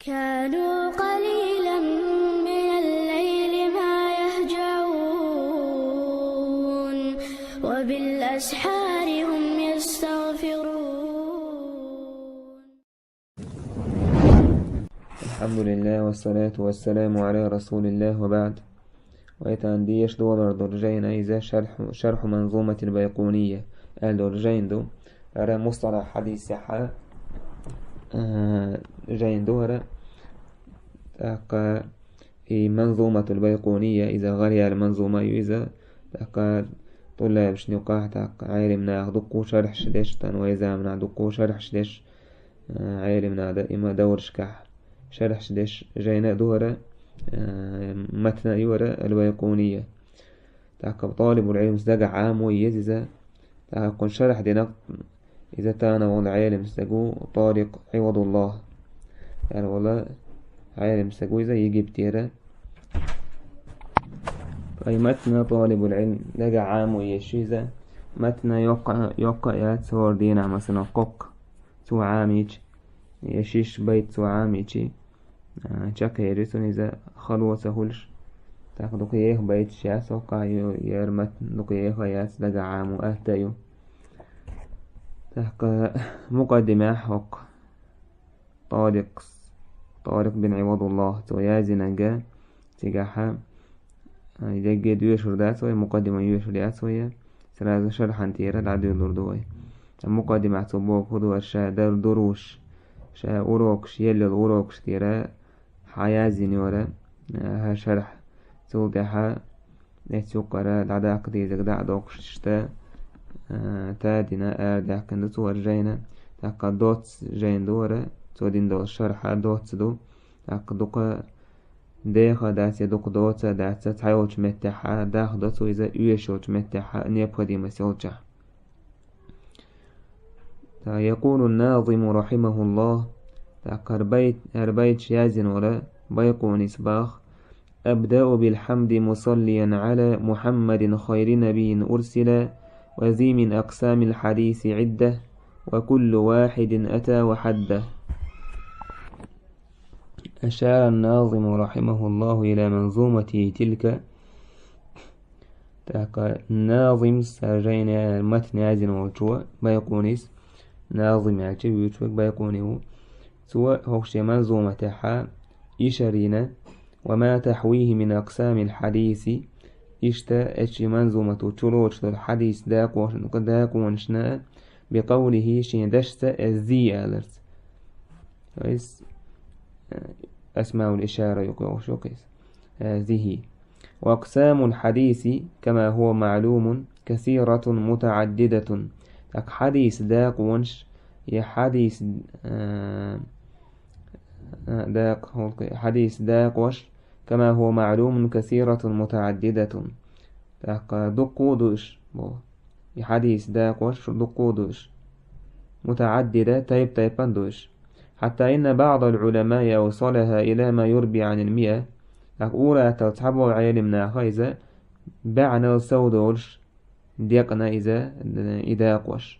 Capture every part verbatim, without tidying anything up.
كانوا قليلا من الليل ما يهجعون، وبالأسحار هم يستغفرون. الحمد لله والصلاة والسلام على رسول الله وبعد. Вайтан деш долар долу жайна иза шарху, шарху манзуматил Байкъунийя аьлла долу жайн ду. Ара мусталахь хьадисехьа, а, жайн ду ара. ТӀаккха и манзуматул Байкъунийя, иза гӀараяьлла манзума ю иза. ТӀаккха тӀуллаьбашна юкъахь, тӀаккха Ӏелим наха дуккха шархьаш деш, тан вай заманахь дуккха шархьаш деш, а, Ӏелим наха даима даврашкахь шархьаш деш жайна а ду ара, а, матна а ю ара ал-Байкъунийя. ТӀаккха талибул Ӏилмас дагахь Ӏамо еза иза. ТӀаккха кхунна шархь динарг иза тана волу Ӏелим стаг ву Тарикъ Ӏивадуллахь. Яра волу Ӏелим стаг ву иза Египтера. Ай матна талибул Ӏилм дагахь Ӏамо еза иза. Матна йоккха, йоккха а яц, хӀора дийнахь, масала, кхоккха цо Ӏамийча, я шиш байт цо Ӏамийча, а, чекхъери цунна иза хало ца хуьлуш. ТӀаккха дукха еха байташ яц хӀокхахь ю, яра матн дукха еха яц, дагахь Ӏамо атта а ю. ТӀаккха мукъаддимехь хӀокху Тарикъ, Тарикъ бин Ӏивадуллахь, цо яздинарг, цигахьа, а, дерриге доьшур дац вай, мукъаддима йоьшур яц вай, сразу шархьан тӀера дӀадуьйлур ду вай. Ткъа мукъаддимехь цо боху хӀун ду ара, ша дар дуруш, ша урокаш, елла урокаш тӀера хьаяздина ю ара, а, хӀара шархь. Цул тӀаьхьа эццу юккъара дӀадаккха дезарг дӀа а доккхуш иштта, а, тадина арадаьккхина ду цо хӀара жайна. ТӀаккха доцца жайна ду хӀара, цо дина долу шархьа доцца ду. ТӀаккха дукха деха а дац, я дукха доца а дац, цхьайолчу меттехьа дахдо цо иза, оьшучу меттехьа необходимость йолчохь. Та, يقول الناظم رحمه الله, тӀаккха хӀара байт, хӀара байташ яздина вара Байкъунис бах: أبدأ بالحمد مصليا على محمد خير نبي أرسل، وذي من أقسام الحديث عدة، وكل واحد أتى وحده. أشار الناظم رحمه الله إلى منظومته تلك. ТӀаккха назим, са жайна матн яздина волчо, Байкъунис, назим аьлча вуьйцург Байкъуни ву. Цо хӀокху шен манзуматехьа ишар йина, وما تحويه من أقسام الحديث, иштта эцу шен манзумато чулоцуш долу хьадис дакъош-, дакъонашна, بقوله, шен дашца, зи аларца. То есть, э, أسماء الإشارة юкъа йогӀуш ю-кх иза. Э, зи. وأقسام الحديث كما هو معلوم كثيرة متعددة. Так, хьадис дакъонаш, я хьадис, э, э, дакъ-, хьадис дакъош, كما هو معلوم كثيرة متعددة. Так, дуккха а ду уьш, бо. И хьадис дакъош дуккха а ду уьш. متعددة, тайп-тайпана ду уьш. حتى إن بعض العلماء أوصلها إلى ما يربي عن المئة. Так, ур-атталла цхьаболу Ӏелим наха иза баьӀнал сов долуш декъна иза, и дакъош.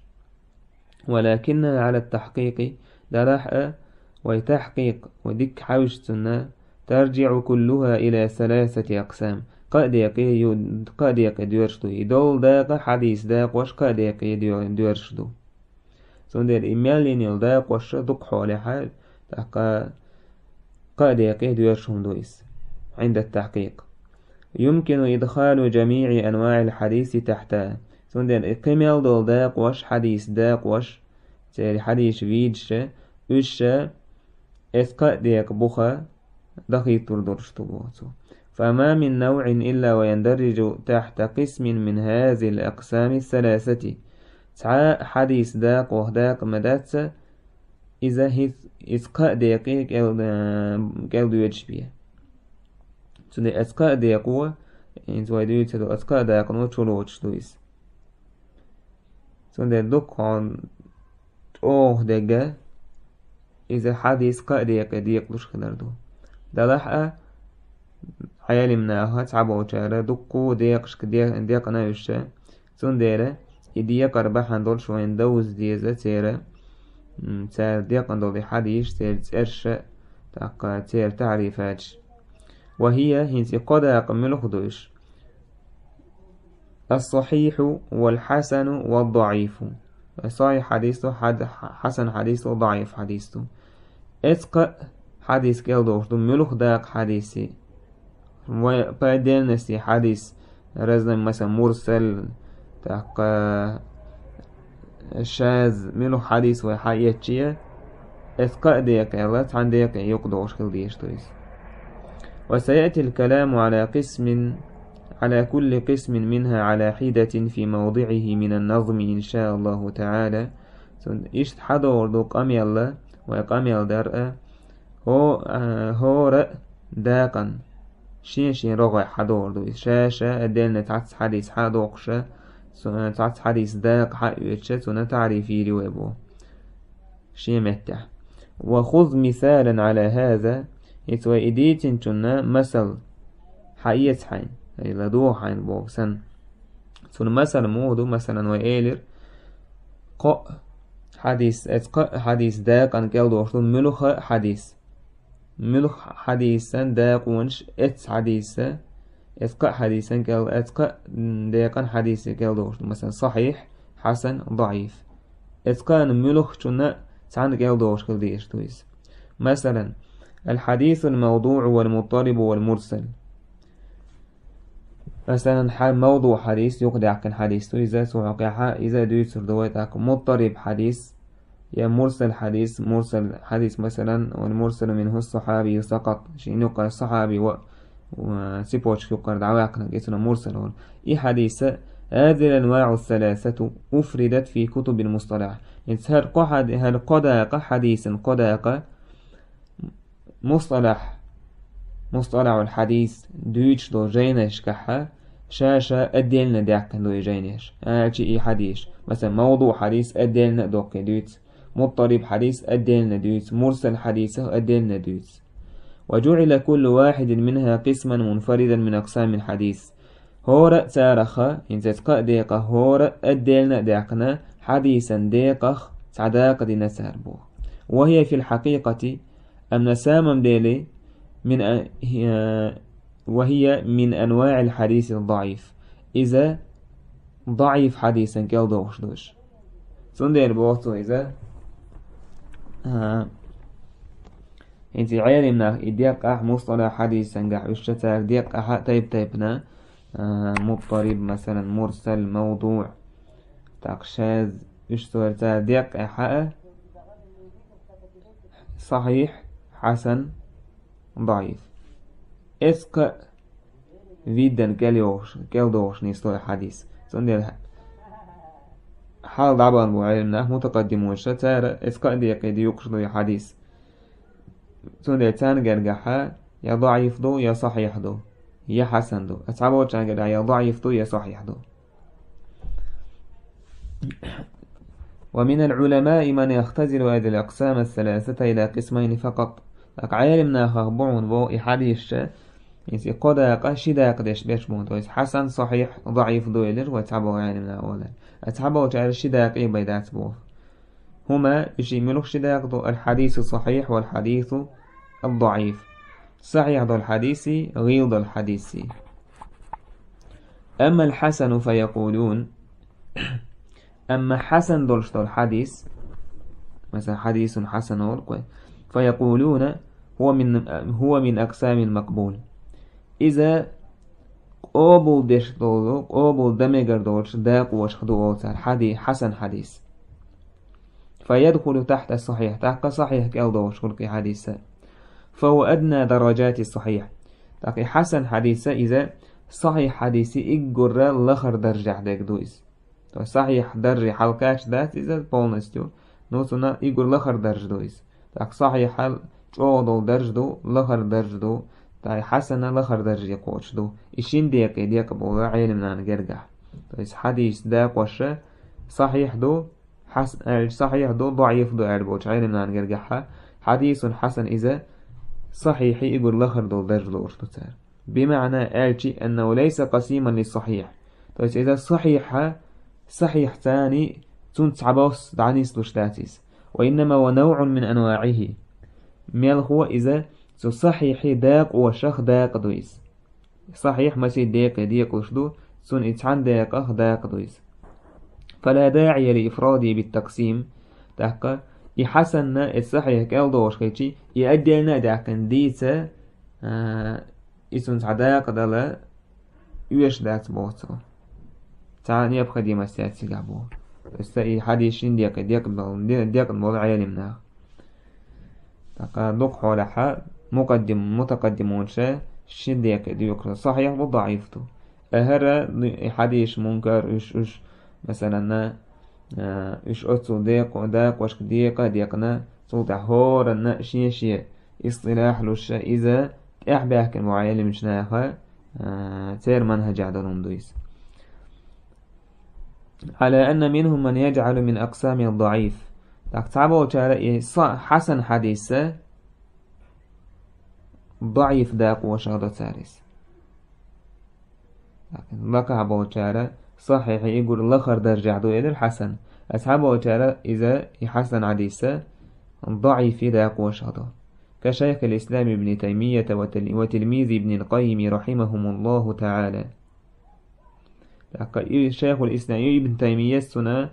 ولكنها على التحقيق, делахь а, вай тахькъикъ, вай дикка хьаьвсича цунна, ترجع كلها إلى ثلاثة أقسام. Кхаа декъе ю-, кхаа декъе доьрзуш ду. И долу дакъа, хьадис дакъош кхаа декъе доь-, доьрзуш ду. Цундела и мел йина йолу дакъош дукха хьолехьа, тӀаккха кхаа декъе доьрзуш хӀума ду иза. عند التحقيق. يمكن إدخال جميع أنواع الحديث تحتها. Цундела и кхин мел долу дакъош, хьадис дакъош, церан хьадисаш вийдаш, уьш ша эс кхаа декъа буха дахийтур долуш ду боху цо. فما من نوع إلا ويندرج تحت قسم من هذه الأقسام الثلاثة. Цхьа а хьадис дакъох дакъа ма дац, иза хӀиц-, иза кхаа декъе кӀел-, э, кӀел доьдуш бен. Цундела эс кхаа декъо, хӀинца вай дуьйцур долу эс кхаа дакъано чулоцуш ду иза. Цундела дукха хьуна чӀогӀа дегга, иза хьадис кхаа декъе декъалуш хилар ду. Делахь а, Ӏелим наха цхьаболчара дуккха а декъашка де-, декъна уьш ша. Цундела и декъар бахьана долуш вайна довза деза церан, м, цара декъна долу и хьадисаш, церан цӀерш а, тӀаккха церан таӀрифаташ. وهي, хӀинца и кхо дакъа муьлха ду уьш? الصحيح والحسن والضعيف. Сахьихь хьадис ду, хьад-, хьасан хьадис ду, даӀиф хьадис ду. Эцкъа хьадис кӀел дохуш ду, муьлха дакъа хьадиси. Вай по отдельности хьадис, разный, масала, мурсал, тӀаккха шаз, муьлха хьадис вай хьаэцча, эцкъа а декъе, цхьана декъе юкъадохуш хила дезаш ду иза. وسيأتي الكلام على قسم، على كل قسم منها على حدة في موضعه من النظم إن شاء الله تعالى. Цун иштта хьадогӀур ду къамел, вай къамел дар а, хӀо-, а, хӀора а дакъан шен-шен рогӀехь хьадогӀур ду иза. Ша-ша отдельно цхьацца хьадис хьадоккхуша, цу-, цхьацца хьадис дакъа хьаоьцуша, цунна таӀриф йийр ю вай боху. Шен меттехь. وخذ مثالا على هذا, хӀинца вай и дийцинчунна масал хьаэца хьайна, ай, ладогӀа хьайна боху санна. Цунна масал муха ду, масалан, вай элира, кхо хьадис, эцкъа хьадис дакъан кӀел дохуш ду, муьлха хьадис. Муьлха хьадисан дакъонаш эццу хьадиса, эцкъа хьадисан кӀел, эцкъа декъан хьадиса кӀел дохуш ду. Масалан, сахьихь, хьасан, даӀиф. Эцкъана муьлххачунна цхьанна кӀел дохуш хила дезаш ду иза. Масалан, الحديث الموضوع والمضطرب والمرسل. Масалан, хьа-, мавдуъ хьадис, юкъадаьккхина хьадис ду иза, цу хьокъехьа иза дуьйцур ду вай тӀаккха. Муттариб хьадис, я мурсал хьадис, мурсал хьадис, масалан, والمرسل منه الصحابي سقط, шен юкъара сахьаби ва, ва цепочка юкъара дӀаваьккхинарг, и цунах мурсал олу. И хьадиса, هذه الأنواع الثلاثة أفردت في كتب المصطلح. ХӀинца хӀара кхо хьади-, хӀара кхо дакъа, хьадисан кхо дакъа, мусталахь, мусталахьул хьадис дуьйцуш долу жайнашкахьа, ша-ша отдельно даьккхина ду и жайнаш. Аьлча и хьадис, масалан, мавдуъ хьадис отдельно а доккхий дуьйцу, муттариб хьадис отдельно дуьйцу, мурсал хьадисах отдельно дуьйцу. وجعل كل واحد منها قسما منفردا من أقسام الحديث. ХӀора а цараха, хӀинца эцкъа а декъа, хӀора а отдельно а даьккхина, хьадисан декъах цхьа дакъа дина цара боху. وهي في الحقيقة, амма самом деле, من أ-، э, وهي من أنواع الحديث الضعيف. Иза даӀиф хьадисан кӀел дохуш ду уьш. Цундела боху цо иза, а, хӀинца и Ӏелим нах и декъахь мусталахь хьадисангахь уьш ша цара декъахьа тайп-тайпана, а, муттариб, масалан, мурсал, мавдуъ, тӀаккха шаз, уьш цара декъахьа а, сахьихь, хьасан, даӀиф. Эцкъа а виддан кӀел йохуш, кӀел дохуш нислой хьадис. Цундела хьал дӀабан бу Ӏелим нах мутакъаддимуша, цара эцкъа а декъе дийкъуш ду и хьадис. Цундела царна гергахьа я даӀиф ду, я сахьихь ду, я хьасан ду. А цхьаболчарна гергахьа я даӀиф ду, я сахьихь ду. ومن العلماء من يختزل هذه الأقسام الثلاثة إلى قسمين فقط. ТӀаккха Ӏелим нахах бу хьуна боху и хьадисча, иза и кхо дакъа, ши дакъа деш берш бу хьуна. То есть хьасан, сахьихь, даӀиф ду элира вай цхьаболу Ӏелим наха олар. А цхьаболчара ши дакъе бай дац боху. ХӀума, уьш и муьлха ши дакъа ду, الحديث الصحيح والحديث الضعيف. Сахьихь долу хьадиси, гӀийла долу хьадиси. أما الحسن فيقولون, амма хьасан долуш долу хьадис, масалан, хьадисун хьасан олу кхуьй, فيقولون هو من، هو من أقسام المقبول. Иза къобул деш долу, къобул дан мегар долчу дакъошах ду олу цара хьади-, хьасан хьадис. فيدخل تحت الصحيح, тӀаккха сахьихь кӀел дохуш хуьлу и хьадис а. فهو أدنى درجات الصحيح. ТӀаккха и хьасан хьадис а иза сахьихь хьадиси уггар лахара даржехь дерг ду иза. То есть сахьихь дарже хьалакхаьчча дац иза полностью, но цунна уггар лахара дарж ду иза. ТӀаккха сахьихьал чӀогӀа долу дарж ду, лахара дарж ду, тӀаккха хьасана лахара дарже кхочуш ду. И шин декъе декъа болу Ӏелим нахана гергахь. То есть хьадис дакъоша сахьихь ду, хьас-, э, сахьихь ду, даӀиф ду аьлла болчу Ӏелим нахана гергахьа, хьадисун хьасан иза сахьихьи уггар лахара долу дарж лууш ду цара. بمعنى аьлчи, أنه ليس قسيما للصحيح. То есть иза сахьихьа, сахьихь цани цунца цхьабосса дӀанислуш дац иза. وإنما هو نوع من أنواعه. Мелхо иза цу сахьихьи дакъошах дакъа ду иза. Сахьихь масийттаза декъе декъалуш ду, цунна и цхьана декъах дакъа ду иза. فلا داعي لإفراده بالتقسيم. ТӀаккха и хьасанна, и сахьихь кӀел догӀуш хилчи, и отдельно а даьккхина дийца, а, и цунна цхьа дакъа дала оьшуш дац боху цо. Цхьа необходимость яц цигахь боху. То есть и хьадис шина декъе декъна болу, де-, декъна болу Ӏелам нах. ТӀаккха дукха хьолахьа мукъаддим-, мутакъаддимунаша ши декъе доькъуш, сахьихь ду, даӀиф ду. Ахара и хьадис мункар, уьш, уьш, масалан, а, уьш оццул декъо-, дакъошка декъа а декъна, цул тӀаьхьа хӀоранна шен-шен истилахь луша иза тӀаьхьабаьхкина бу Ӏелимчу наха, а, церан манхӀажехь долу хӀума ду иза. على أن منهم من يجعل من أقسام الضعيف. ТӀаккха цхьаболчара и са-, хьасан хьадиса даӀиф дакъошах до цара иза. ТӀаккха лакхахь болчара сахьихь и гур лахара даржехь ду элира хьасан. А цхьаболчара иза и хьасан хьадиса даӀифи дакъошах до. كشيخ الإسلام ابن تيمية وتل-، وتلميذ ابن القيم رحمهم الله تعالى. ТӀаккха и Шайхул Ислам, и Ибн Таймияс, цуьнан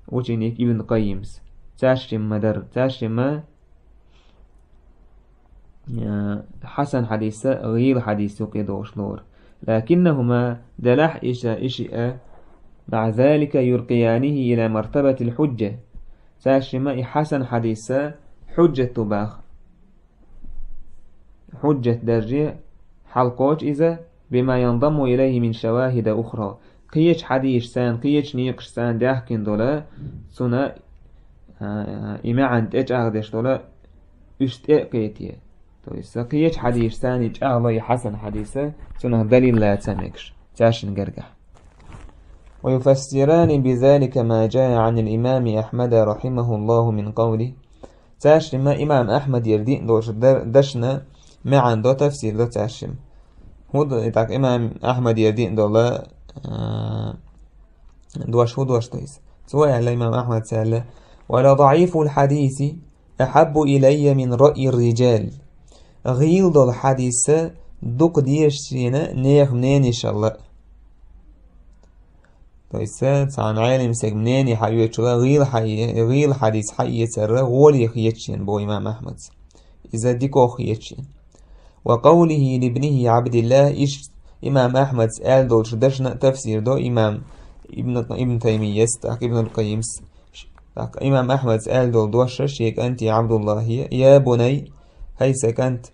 ученик Ибн Къаййимас. Цаьршимма дара, цаьршимма, а, хьасан хьадиса гӀийла хьадис юкъе догӀуш лору. لكنهما, делахь иша, и шиъ а, مع ذلك يرقيانه إلى مرتبة الحجة. Цаьршимма и хьасан хьадиса хьуджат ду баха. Хьуджат дарже хьалакхочу иза, بما ينضم إليه من شواهد أخرى. Кхечу хьадисашца, кхечу некъашца даьхкина долу, цуьнан, а, и маьӀна тӀечӀагӀдеш долу, уьш тӀе а кхете. То есть, кхечу хьадисашца и чӀагӀло и хьасан хьадиса, цунах далил лаца мегаш, цаьршинна гергахь. ويفسران بذلك ما جاء عن الإمام أحمد رحمه الله من قوله. Цаьршимма имам Ахьмадера диъна долчу дар-, дашна маьӀна до, тафсир до цаьршимма. ХӀун ду, и тӀаккха имам Ахьмадера диъна долу, а, дош хӀун дош ду иза? Цо аьлла, имам Ахьмада аьлла: ولضعيف الحديث أحب إلي من رأي الرجال. ГӀийла долу хьадис дукха дезаш шена нехан мненешалла. То есть, цхьана Ӏелам стеган мнение хьаоьцуш, гӀийла хьае-, гӀийла хьадис хьаэцар гӀоле хеташ ю боху имам Ахьмада. Иза дика хеташ ю. وقوله لابنه عبد الله, иштта имам Ахьмада аьлла долчу дашна а тафсир до имам Ибн, Ибн Таймияс, тӀаккха Ибн аль-Къаййимас. ТӀаккха имам Ахьмада аьлла долу дош шен кӀанте Ӏабдуллахье: يا بني, хӀай сан кӀант,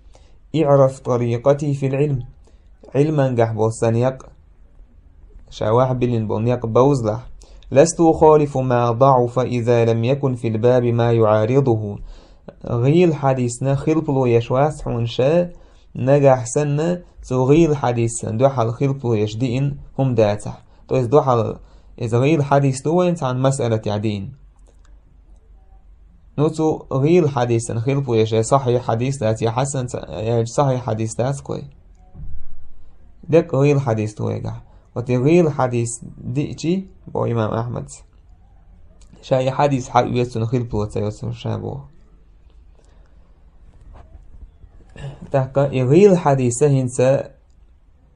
اعرف طريقتي في العلم. Ӏилмангахь болу сан некъ, ша ваьхьа биллина болу некъ бовзалахь. لست أخالف ما ضعف إذا لم يكن في الباب ما يعارضه. ГӀийла хьадисна хилпало еш вац хьуна ша, нагахь санна цу гӀийла хьадисна дуьхьал хилпало еш диъна хӀума дацахь. То есть дуьхьал иза гӀийла хьадис ду вайн цхьана масъалатехь диъна. Ну, цу гӀийла хьадисна хилпало еш, я сахьихь хьадис дац, я хьасан ца-, я сахьихь хьадис дац кхой. Деккъа гӀийла хьадис ду вайгахь. Вот и гӀийла хьадис диъчи, бо имам Ахьмада, ша и хьадис хьаоьцуш хилпало ца йоцуш ша боху. ТӀаккха и гӀийла хьадиса хӀинца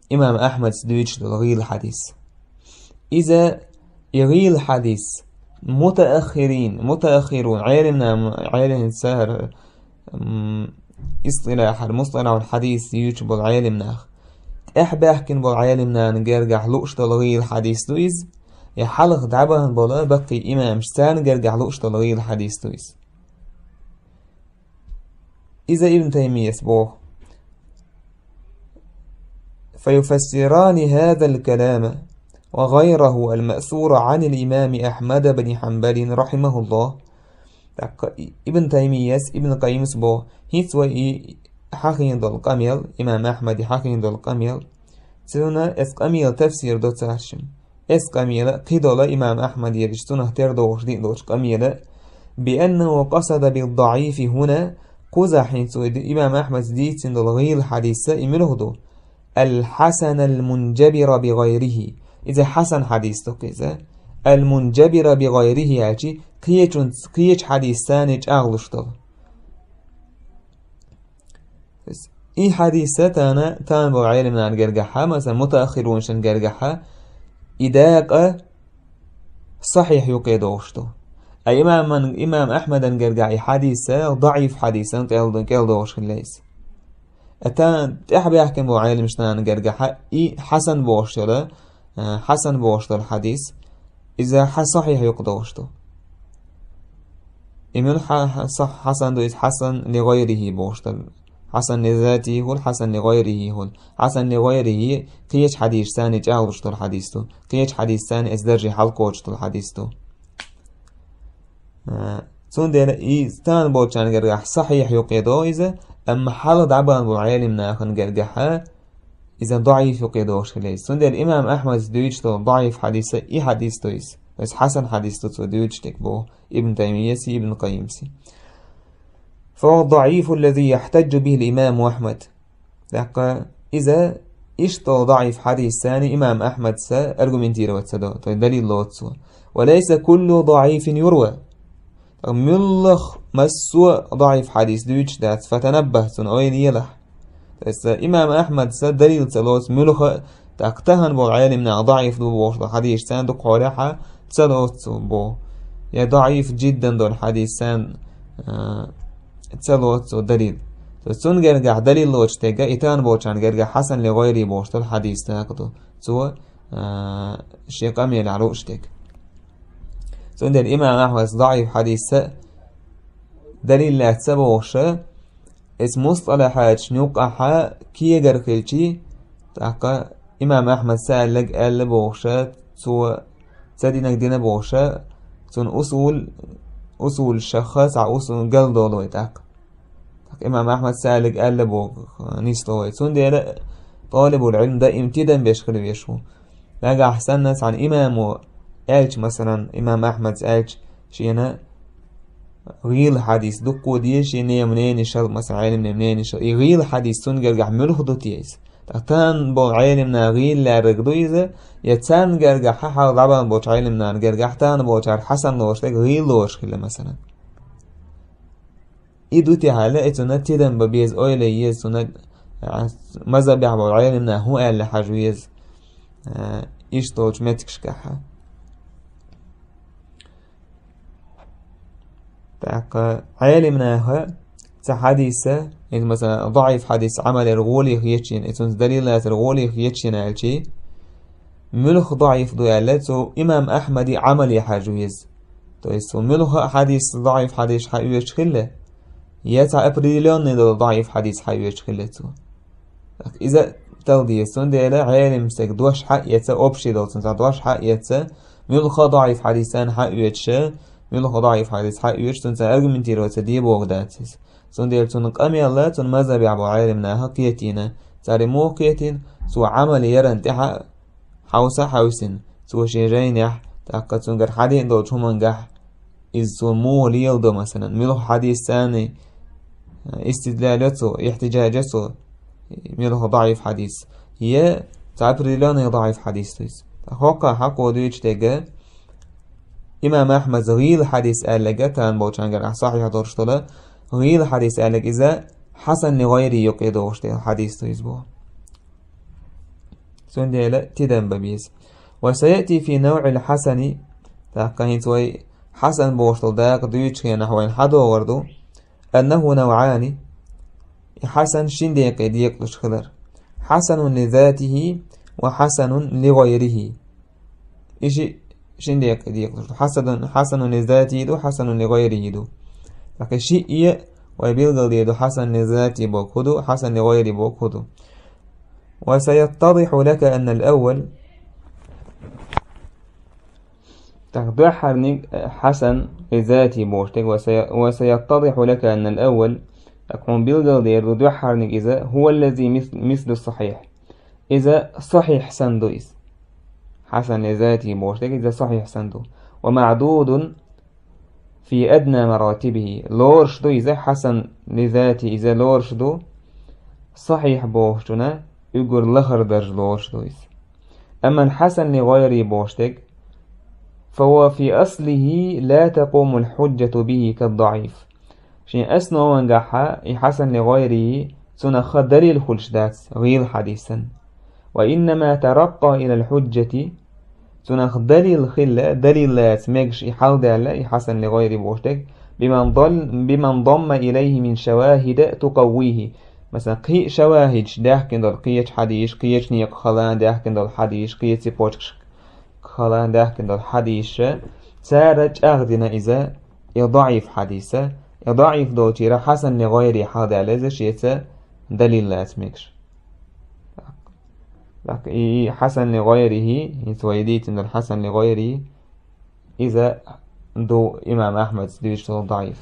имам Ахьмада дуьйцуш долу гӀийла хьадис. Иза и гӀийла хьадис мутааххирин, мутааххирун, Ӏелимна, Ӏелимца, м, истилахьара, мусталахьул хьадис юьйцуш болу Ӏелимнах, тӀаьхьабаьхкина болу Ӏелимнана гергахь лууш долу гӀийла хьадис ду иза, я хьалха дӀабахана болу баккхий имамаш, царна гергахь лууш долу гӀийла хьадис ду иза. Иза Ибн Таймияс боху: فيفسران هذا الكلام وغيره المأثور عن الإمام أحمد بن حنبل رحمه الله. ТӀаккха Ибн Таймияс, Ибн Къаййимас боху: хӀинца вай и хьахийна долу къамел, имам Ахьмаде хьахийна долу къамел, цуьнан эс къамела тафсир до цаьршимма. Эс къамела кхидолу имам Ахьмадера, иштта цунах тера догӀуш диъна долчу къамела, بأنه قصد بالضعيف هنا, кхузахь хӀинца вай ди-, имам Ахьмада дийцина долу гӀийла хьадиса и муьлха ду? الحسن المنجبر بغيره. Иза хьасан хьадис ду-кх иза. المنجبر بغيره аьлчи, кхечунца, кхечу хьадисца чӀагӀлуш долу. И хьадис тана, тана болу Ӏелимнана гергахьа, масалан, мутааххирунашна гергахьа, и дакъа сахьихь юкъе догӀуш ду. А имаман, имам Ахьмадан гергахь и хьадис даӀиф хьадисан кӀел, кӀел догӀуш хилла иза. А тана тӀаьхьабаьхкина болу Ӏелимнашна гергахьа, и хьасан бохуш йолу, а, хьасан бохуш долу хьадис, иза хьа сахьихь юкъа догӀуш ду. И муьлха хьа-, хьа-, сах-, хьасан ду иза, хьасан ли гӀайрихи бохуш долу. Хьасан ли затихи хуьлу, хьасан ли гӀайрихи хуьлу. Хьасан ли гӀайрихи кхечу хьадисашца чӀагӀлуш долу хьадис ду. Кхечу хьадисашца иза дарже хьалкхочуш долу хьадис ду. А, цундела и тана болчарна гергахь сахьихь юкъе догӀу иза, амма хьалха дӀабахна болу Ӏелимнахана гергахьа, иза даӀиф юкъе догӀуш хилла иза. Цундела имам Ахьмадс дуьйцуш долу даӀиф хьадиса и хьадис ду иза. Иза хьасан хьадис ду цо дуьйцуш дерг боху Ибн Таймияси, Ибн Къаййимси. فهو الضعيف الذي يحتج به الإمام أحمد. ТӀаккха иза иштта долу даӀиф хьадисца имам Ахьмадса аргументировать ца до, то есть далил лоцу цо. وليس كل ضعيف يروى. ТӀаккха муьлхха массо а даӀиф хьадис дуьйцуш дац, فتنبه, цунна ойла елахь. То есть, э, имам Ахьмадса далил ца лоцу муьлхха а, тӀаккха тахана болу Ӏелимнах даӀиф ду бохуш долу хьадисашца дукха хьолехьа ца лоцу цо боху. Я даӀиф жиддан долу хьадисашца, э, ца лоцу цо далил. То есть, цунна гергахь далил лоцуш дерг, и тахана болчарна гергахь хьасан ли гӀайрихи бохуш долу хьадис дакъа ду. Цо, э, шен къамелехь лууш дерг. Цундела имам Ахьмадс даӀиф хьадисца далил лаьцна ца бохуша, иза мусталахьаташна юккъехьа кегар хилчий, тӀаккха имам Ахьмадс аьлларг аьлла бохуша, цо ца динарг дина бохуша, цунна усул, усул шаха цхьа усул галдолу вай тӀаккха. ТӀаккха имам Ахьмадс аьлларг аьлла боху нисло вай. Цундела тӀалибул Ӏилм даим тидам беш хила веш ву. Нагахь санна цхьана имамо аьлча, масалан, имам Ахьмадс аьлча, шена гӀийла хьадис дуккха деза, шен мненишал, масалан, Ӏелимнийн мненишал. И гӀийла хьадис цунна гергахь муьлха ду те иза? ТӀаккха тахана болу Ӏелимнах гӀийла лаьрриг ду иза, я царна гергахь, хьалха дӀабахна болчу Ӏелимнана гергахь тахана болчара хьасан лоруш дерг гӀийла лоруш хилла, масалан. И ду те аьлла, и цунна тидам бан беза, ойла е еза, цунна, а, мазхабехь болу Ӏелимнах хӀун аьлла хьажа веза, а, иштта долчу меттигашкахьа. ТӀаккха Ӏелимнаха цхьа хьадиса, иза, масалан, даӀиф хьадис Ӏамал яр гӀоле хеташ йина, и цунца далил лацар гӀоле хеташ йина аьлчий, муьлха даӀиф ду аьлла, цо имам Ахьмаде Ӏамале хьажа веза. То есть, цо муьлха а хьадис даӀиф хьадис хьаоьцуш хилла, я цхьа определённый долу даӀиф хьадис хьаоьцуш хилла цо. Иза тала деза, цундела Ӏелим стеган дош хьаэца, общий долу цунна цхьа дош хьаэца, муьлха даӀиф хьадис царна хьаоьцуша, муьлха даӀиф хьадис хьаоьцуш, цунна царна аргументировать ца де боху дац иза. Цундела цунна къамелла, цунна мазхабехь болу Ӏелимнаха кхетийна. Цара муха кхетийна, цо Ӏамал яран тӀаьхьа хьовса хьовсина, цо шен жайнехь, тӀаккха цуьнгара хьадеъна долчу хӀумангахь, иза цо муха леладо, масалан, муьлха хьадис царний, э, истидлал йо цо, ихтиджаж йо цо, муьлха даӀиф хьадис, я цхьа определённый даӀиф хьадис ду иза. ХӀокхо хьакхо дуьйцуш дерг, имам Ахьмадс гӀийла хьадис аьлларг, тахана болчарна гергахь сахьихь долуш долу, гӀийла хьадис аьлларг иза хьасан ли гӀайрихи юкъе догӀуш долу хьадис ду иза боху. Цундела тидам бан беза. وسيأتي في نوع الحسن, тӀаккха хӀинца вай хьасан бохуш долу дакъа дуьйцучу хенахь вайна хьадогӀур ду, أنه نوعان, и хьасан шин декъе декъалуш хилар. حسن لذاته وحسن لغيره. И ши-, шин декъе декъалуш ду. حسن, حسن لذاته ду, حسن لغيره ду. ТӀаккха шиъ а вай билгалдийр ду, حسن لذاته боху хӀун ду, حسن لغيره боху хӀун ду. وسيتضح لك أن الأول. ТӀаккха дуьххьарниг, э, حسن لذاته бохуш дерг, وسي-, وسيتضح لك أن الأول. ТӀаккха хьуна билгалдийр ду дуьххьарниг иза, هو الذي مث-, مثل الصحيح. Иза сахьихь санна ду иза. حسن لذاته бохуш дерг, иза сахьихь санна ду. ومعدود في أدنى مراتبه. Лоруш ду иза, حسن لذاته, иза лоруш ду, сахьихь бохучунна уггар лахара даржа лоруш ду иза. أما الحسن لغيره бохуш дерг, فهو في أصله لا تقوم الحجة به كالضعيف. Шен основангахьа и حسن لغيره цунах далил хуьлуш дац гӀийла хьадисан. وإنما ترقى إلى الحجة, цунах далил хилла, далил лаца мегаш и хьалдаьлла, и хьасан ли гӀайри бохуш дерг, بمن ضل, بمن ضم إليه من شواهد تقويه. Масалан, кхин а шавахӀидаш даьхкина долу, кхечу хьадийш, кхечу некъа хала даьхкина долу хьадийш, кхечу цепочкаш хала даьхкина долу хьадийша, цара чӀагӀдина иза, и даӀиф хьадиса, и даӀиф долчуьра хьасан ли гӀайри хьалдаьлла иза шеца далил лаца мегаш. ТӀаккха и хьасан ли гӀайрихӀи, хӀинца вай дийцина долу хьасан ли гӀайрихӀи, иза ду имам Ахьмадс дуьйцуш долу даӀиф.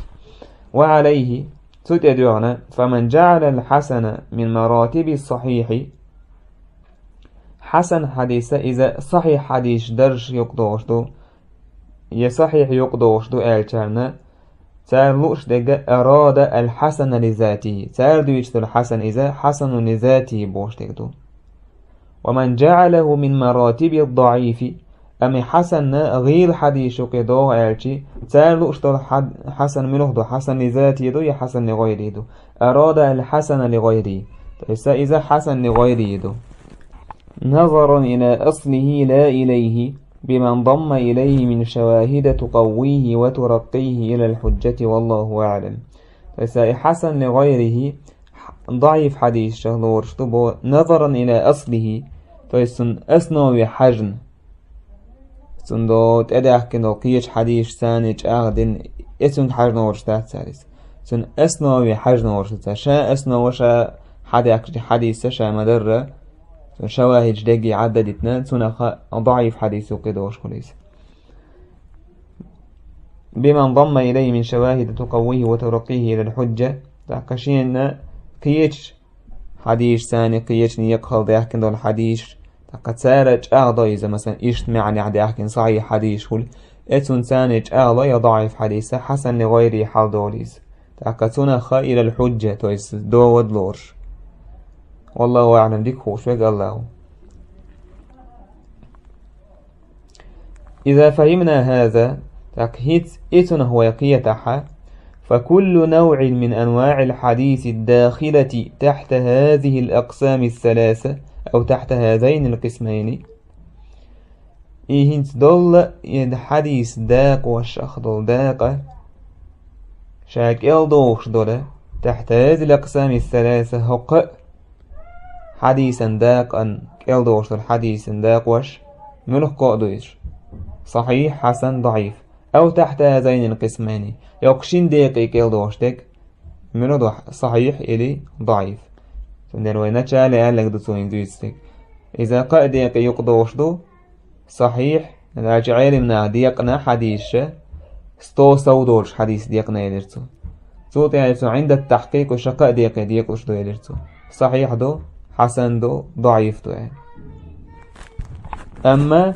وعليه, цу тӀе доьгӀна, فمن جعل الحسن من مراتب الصحيح, хьасан хьадиса иза сахьихь хьадисаш даржаш юкъадогӀуш ду, я сахьихь юкъадогӀуш ду аьллачарна, цара лууш дерг أراد الحسن لذاته. Цара дуьйцуш долу хьасан иза حسن لذاته бохуш дерг ду. ومن جعله من مراتب الضعيف, амма хьасанна гӀийла хьадийш юкъе догӀу аьлчи, цара лууш долу хьад-, хьасан муьлха ду, حسن لذاته ду я حسن لغيره ду. أراد الحسن لغيره. То есть иза حسن لغيره ду. نظرا إلى أصله لا إليه بمن ضم إليه من شواهد تقويه وترقيه إلى الحجة والله أعلم. То есть и хьасан ли гӀайрихӀи, даӀиф хьадийшах лоруш ду бо نظرا إلى أصله, то есть цун основе хьаьжна. Цунна долу тӀедаьхкина долу кхечу хьадийшца чӀагӀдина, и цуьнга хьаьжна лоруш дац цара иза. Цун основе хьаьжна лоруш ду цара. Ша основа ша хьадаьхкачу хьадийса ша ма-дарра, цун шавахӀидаш дегге Ӏадда дитина, цунах даӀиф хьадис юкъе догӀуш хуьлу иза. بمن ضم إليه من شواهد تقويه وترقيه إلى الحجة. ТӀаккха шена кхечу хьадийшца, кхечу некъа хала даьхкина долу хьадийш, тӀаккха цара чӀагӀдо иза, масалан, иштта маьӀнехь даьхкина сахьихь хьадийш хуьлу, и цунна чӀагӀло я даӀиф хьадиса, хьасан ли гӀайрихӀи хьалдолу иза. ТӀаккха цунах إلى الحجة, то есть довод лоруш. والله أعلم, дика хууш верг АллахӀ ву. إذا فهمنا هذا, тӀаккха хӀинца и цунах вай кхетахь, فكل نوع من أنواع الحديث الداخلة تحت هذه الأقسام الثلاثة أو تحت هذين القسمين. И хӀинца долла и хьадис дакъошах долу дакъа, ша кӀел дохуш долу, تحت هذه الأقسام الثلاثة, хӀокху а хьадисан дакъан кӀел дохуш долу хьадисан дакъош муьлхха а ду иза? Сахьихь, хьасан, даӀиф. أو تحت هذين القسمين, я кху шина декъе кӀел дохуш дерг муьлха ду, сахьихь или даӀиф? Цундела вай начале аьлларг ду цо хӀинца дуьйцург. Иза кхаа декъе юкъадохуш ду, сахьихь, аьлча Ӏелимнаха декъна хьадийша, сто сов долуш хьадийс декъна элира цо. Цул тӀаьхьа цо عند التحقيق ша кхаа декъе декъалуш ду элира цо. Сахьихь ду, хьасан ду, даӀиф ду аьлла. Амма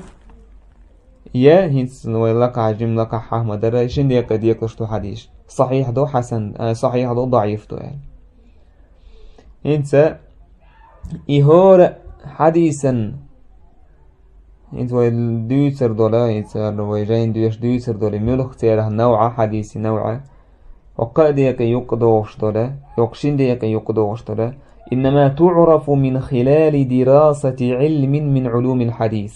я хӀинца вай лакхахь, жима лакхахь хьахма дара, шина декъе декъалуш ду хьадийш. Сахьихь ду, хьасан, а, сахьихь ду, даӀиф ду аьлла. ХӀинца и хӀора хьадийсан, хӀинца вай дуьйцур долу, хӀинца вай жайна доьшу дуьйцур долу, муьлхха церах навӀа, хьадийси навӀа, хӀокху а декъе юкъадохуш долу, хӀокху шина декъе юкъадохуш долу, إنما تعرف من خلال دراسة علم من علوم الحديث.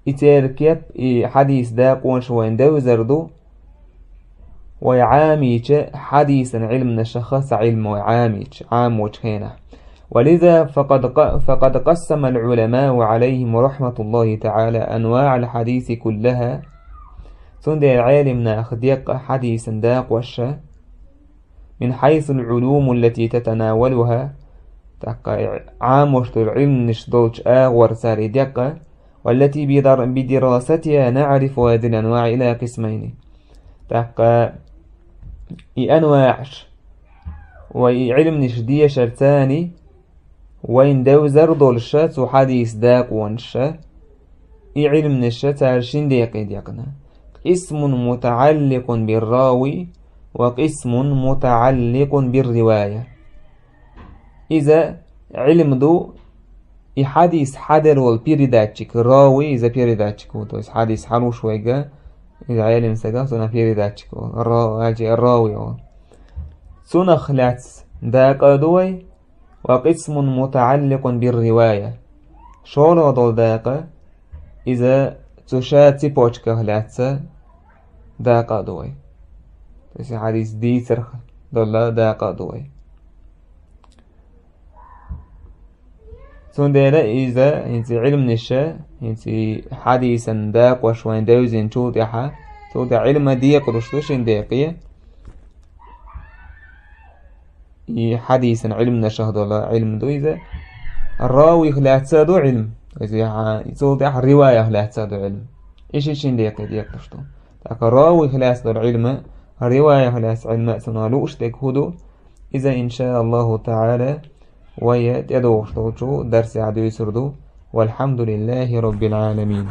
И церан кеп, и хьадийс дакъонаш вайн девзар ду, вай Ӏамийча хьадийсан Ӏилманашха, цхьа Ӏилма вай Ӏамийча, Ӏамочу хенахь. ولذا فقد ق-، فقد قسم العلماء عليهم رحمة الله تعالى أنواع الحديث كلها. Цундела Ӏелимнаха декъа хьадийсан дакъоша, من حيث العلوم التي تتناولها, тӀаккха Ӏамош долу Ӏилманаш долчу агӀор цара и декъа, والتي بدر-، بدراستها نعرف هذه الأنواع إلى قسمين. ТӀаккха и анваӀаш, вай и Ӏилманаш дешарца, вайн девзар долуша цу хьадийс дакъонаша, и Ӏилманаша цара шин декъе декъна: قسم متعلق بالراوي وقسم متعلق بالرواية. Иза Ӏилма ду, и хьадийс хьаделла волу передатчик, рави, иза передатчик ву, то есть хьадийс хьалуш вайга, иза Ӏелим сага, цунах передатчик ву, ра-, аьлча рави ву. Цунах лаьцна дакъа а ду вай, وقسم متعلق بالرواية. ШолгӀа дола дакъа, иза цу ша цепочках лаьцна дакъа а ду вай. То есть хьадис дийцарх дола дакъа а ду вай. Цундела иза хӀинца Ӏилманаша, хӀинца хьадисан дакъош вайн девзинчул тӀехьа, цул тӀехьа Ӏилма декъалуш ду шин декъе. И хьадисан Ӏилманашах дола Ӏилма ду иза. Равих лаьцна ду Ӏилма. Иза хьа-, цул тӀехьа риваях лаьцна ду Ӏилма. И ши шин декъе декъалуш ду. ТӀаккха равих лаьцна дола Ӏилма, риваях лаьцна Ӏилма а цунах лууш дерг хӀу ду? Иза, ин ша Аллаху таӀала, вай тӀедогӀуш долчу дарсехь дуьйцур ду. والحمد لله رب العالمين.